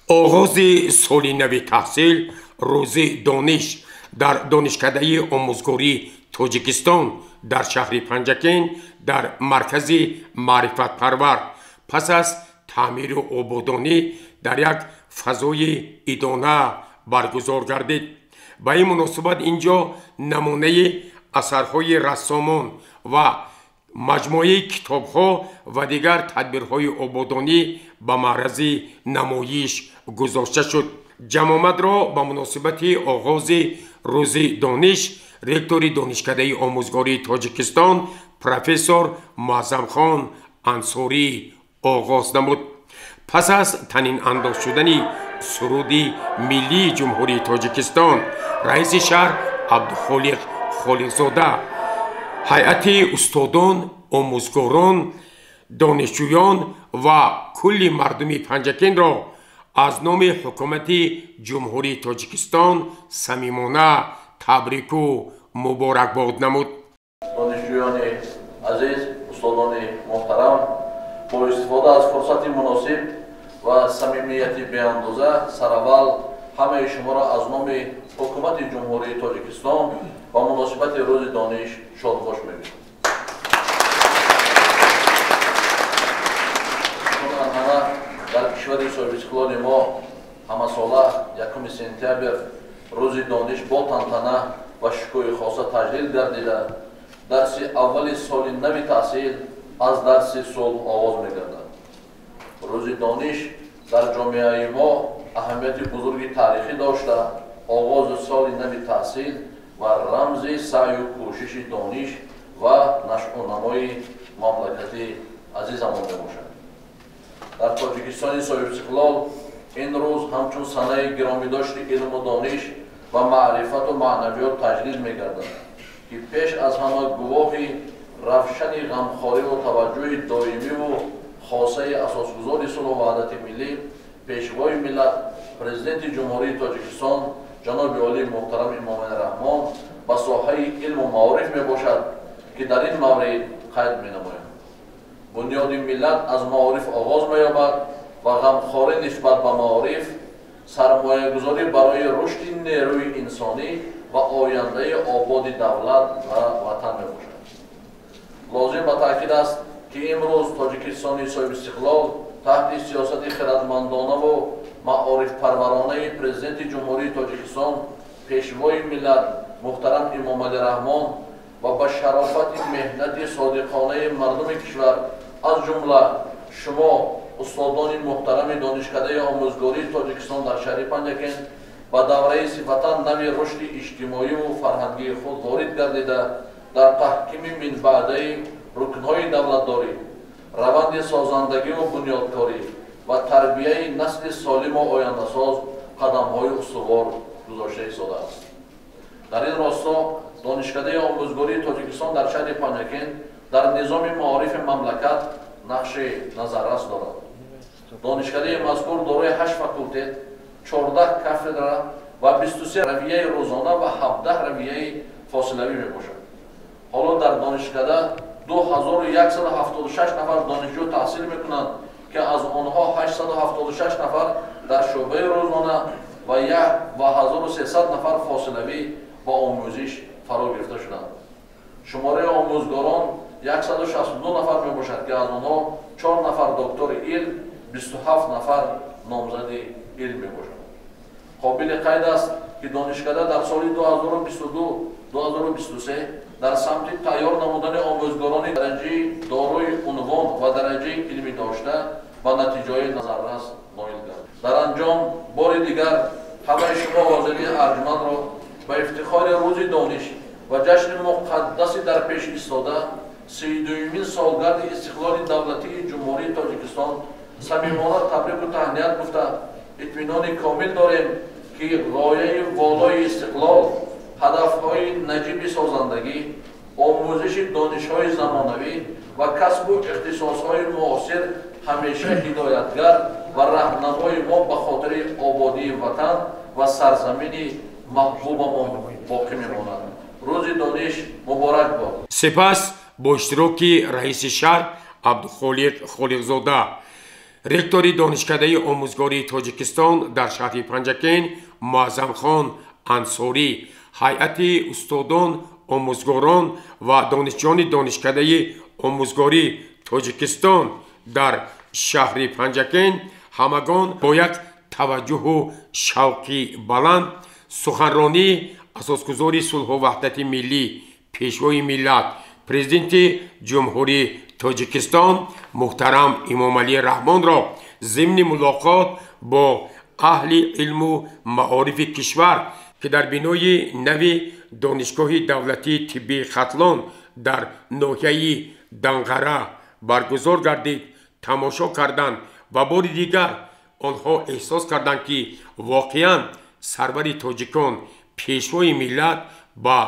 Оғози соли нави таҳсил, Рӯзи дониш дар Донишкадаи омӯзгории Тоҷикистон дар шаҳри Панҷакент дар маркази маърифатпарвар пас аз таъмиру ободонӣ дар як фазои идона баргузор гардид. Ба ин муносибат ин ҷо намунаи асарҳои рассомон ва маҷмӯаи китобҳо ва дигар тадбирҳои ободонӣ ба маърази намоиш гузошта шуд. Ҷамъомадро ба муносибати оғози Рӯзи дониш ректори Донишкадаи омӯзгории Тоҷикистон профессор Муаззамхон Ансорӣ оғоз намуд. Пас аз танинандоз шудани суруди миллии Ҷумҳурии Тоҷикистон, раиси шаҳр Абдухолиқ Холиқзода ҳайати устодон, омӯзгорон, донишҷӯён ва кулли мардуми Панҷакентро аз номи ҳукумати Ҷумҳурии Тоҷикистон самимона табрику муборакбод намуд. Донишҷӯёни азиз, устодони муҳтарам, бо истифода аз фурсати муносиб ва самимияти беандоза сараввал ҳамаи шуморо аз номи ҳукумати Ҷумҳурии Тоҷикистон ба муносибати Рӯзи дониш шодбош мегӯям. Анъана дар кишвари соҳибистиқлоли мо ҳамасола 1 сентябр Рӯзи дониш бо тантана ва шукӯҳи хоса таҷлил гардида, дарси аввали соли нави таҳсил аз дарси сулҳ оғоз мегардад. Рӯзи дониш дар ҷомеаи мо аҳамияти бузурги таърихӣ дошта, оғози соли нави таҳсил ва рамзи саъю кӯшиши дониш ва нашъунамои мамлакати азизамон мебошад. Дар Тоҷикистони соҳибистиқлол ин рӯз ҳамчун санаи гиромидошти илму дониш ва маърифату маънавиёт таҷлил мегардад, ки пеш аз ҳама гувоҳи равшани ғамхориву таваҷҷӯҳи доимиву хосаи асосгузори сулҳу ваҳдати миллӣ, Пешвои миллат, Президенти Ҷумҳурии Тоҷикистон ҷаноби олии муҳтарам Эмомалӣ Раҳмон ба соҳаи илму маориф мебошад, ки дар ин маврид қайд менамоям. Бунёди миллат аз маориф оғоз меёбад ва ғамхорӣ нисбат ба маориф сармоягузорӣ барои рушди нерӯи инсонӣ ва ояндаи ободи давлат ва ватан мебошад. Лозим ба таъкид аст, ки имрӯз Тоҷикистони соҳибистиқлол таҳти сиёсати хирадмандонаву маорифпарваронаи Президенти Ҷумҳурии Тоҷикистон, Пешвои миллат муҳтарам Эмомалӣ Раҳмон ва ба шарофати меҳнати содиқонаи мардуми кишвар, аз ҷумла шумо, устодони муҳтарами Донишкадаи омӯзгории Тоҷикистон дар шаҳри Панҷакент, ба давраи сифатан нави рушди иҷтимоиву фарҳангии худ ворид гардида, дар таҳкими минбаъдаи рукнҳои давлатдорӣ, раванди созандагиву бунёдкорӣ ва тарбияи насли солиму ояндасоз қадамҳои устувор гузошта истодааст. Дар ин росто Донишкадаи омӯзгории Тоҷикистон дар шаҳри Панҷакент дар низоми маорифи мамлакат нақши назаррас дорад. Донишкадаи мазкур дорои 8 факултет, 14 кафедра ва 23 равияи рӯзона ва 17 равияи фосилавӣ мебошад. Ҳоло дар донишкада 2176 нафар донишҷӯ таҳсил мекунанд, ки аз онҳо 876 нафар дар шӯъбаи рӯзона ва 1300 нафар фосилавӣ ба омӯзиш фаро гирифта шуданд. Шумораи омӯзгорон 162 нафар мебошад, ки аз онҳо 4 нафар доктори илм, 27 нафар номзади илм мебошанд. Қобили қайд аст, ки донишкада дар соли 2022-2023 дар самти тайёр намудани омӯзгорони дараҷаи дорои унвон ва дараҷаи илмӣ дошта ба натиҷаҳои назаррас ноил гардид. Дар анҷом бори дигар ҳамаи шумо ҳозирии арҷмандро ба ифтихори Рӯзи дониш ва ҷашни муқаддаси дар пеш истода, 32-юмин солгарди истиқлоли давлатии Ҷумҳурии Тоҷикистон самимона табрику таҳният гуфта, итминони комил дорем, ки ғояи волои истиқлол, ҳадафҳои наҷиби созандагӣ, омӯзиши донишҳои замонавӣ ва касбу ихтисосҳои муосир ҳамеша ҳидоятгар ва раҳнамои мо ба хотири ободии ватан ва сарзамини маҳбубамон боқӣ мемонад. Рӯзи дониш муборак бод. Сипас бо иштироки раиси шаҳр Абдухолиқ Холиқзода, Ректори Донишкадаи омӯзгории Тоҷикистон дар шаҳри Панҷакент Муаззамхон Ансорӣ, ҳайати устодон, омӯзгорон ва донишҷӯёни Донишкадаи омӯзгории Тоҷикистон дар шаҳри Панҷакент ҳамагон бо як таваҷҷуҳу шавқи баланд суханронии асосгузори сулҳу ваҳдати миллӣ, Пешвои миллат, Президенти Ҷумҳурии Тоҷикистон муҳтарам Эмомалӣ Раҳмонро зимни мулоқот бо аҳли илму маорифи кишвар, ки дар бинои нави Донишгоҳи давлатии тиббии Хатлон дар ноҳияи Данғара баргузор гардид, тамошо карданд ва бори дигар онҳо эҳсос карданд, ки воқеан сарвари тоҷикон, Пешвои миллат ба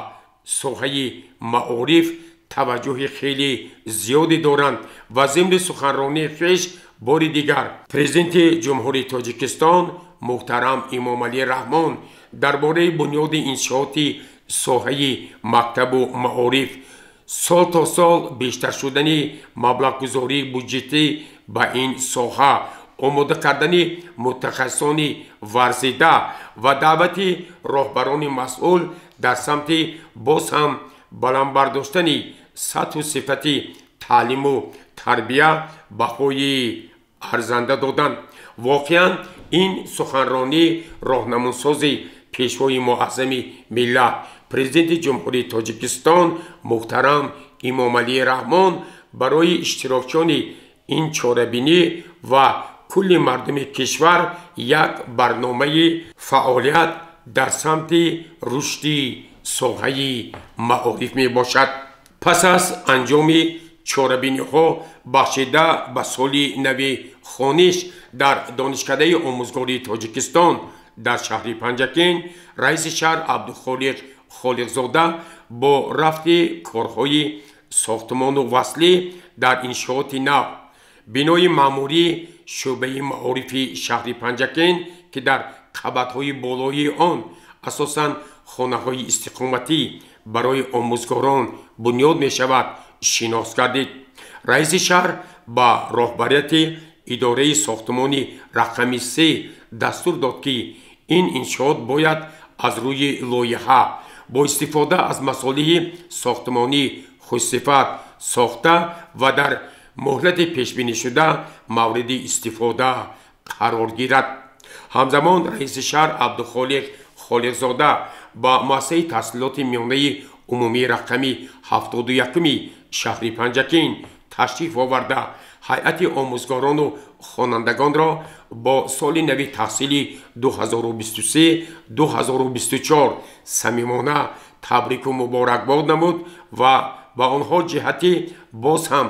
соҳаи маориф таваҷҷӯҳи хеле зиёде доранд ва зимни суханронии хеш бори дигар Президенти Ҷумҳурии Тоҷикистон муҳтарам Эмомалӣ Раҳмон дар бораи бунёди иншооти соҳаи мактабу маориф, сол то сол бештар шудани маблағгузории буҷетӣ ба ин соҳа, омода кардани мутахассисони варзида ва даъвати роҳбарони масъул дар самти боз ҳам баланд бардоштани сатҳу сифати таълиму тарбия баҳои арзанда доданд. Воқеан ин суханронӣ роҳнамунсози Пешвои муаззами миллат, Президенти Ҷумҳурии Тоҷикистон муҳтарам Эмомалӣ Раҳмон барои иштирокчиёни ин чорабинӣ ва кулли мардуми кишвар як барномаи фаъолият дар самти рушди соҳаи маориф мебошад. Пас аз анҷоми чорабиниҳо бахшида ба соли нави хониш дар Донишкадаи омӯзгории Тоҷикистон дар шаҳри Панҷакент раиси шаҳр Абдухолиқ Холиқзода бо рафти корҳои сохтмону васлӣ дар иншооти нав бинои маъмурии шӯъбаи маорифи шаҳри Панҷакент, ки дар қабатҳои болоии он асосан хонаҳои истиқоматӣ барои омӯзгорон бунёд мешавад, шинос гардид. Раиси шаҳр ба роҳбарияти идораи сохтмони рақами 3 дастур дод, ки ин иншоот бояд аз рӯи лоиҳа бо истифода аз масолиҳи сохтмонии хушсифат сохта ва дар муҳлати пешбинишуда мавриди истифода қарор гирад. Ҳамзамон раиси шаҳр Абдухолиқ Холиқзода ба муассисаи таҳсилоти миёнаи умумии рақами 71-ми шаҳри Панҷакент ташриф оварда, ҳайати омӯзгорону хонандагонро бо соли нави таҳсили 2023-2024 самимона табрику муборакбод намуд ва ба онҳо ҷиҳати боз ҳам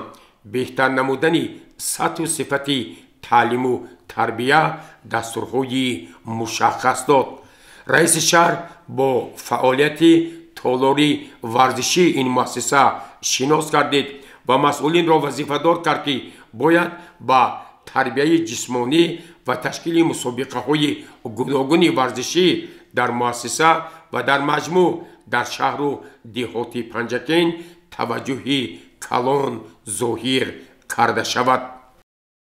беҳтар намудани сатҳу сифати таълиму тарбия дастурҳои мушаххас дод. Раиси шаҳр бо фаъолияти толори варзишии ин муассиса шинос гардид ва масъулинро вазифадор кард, ки бояд ба тарбияи ҷисмонӣ ва ташкили мусобиқаҳои гуногуни варзишӣ дар муассиса ва дар маҷмӯъ дар шаҳру деҳоти Панҷакент таваҷҷӯҳи калон зоҳир карда шавад.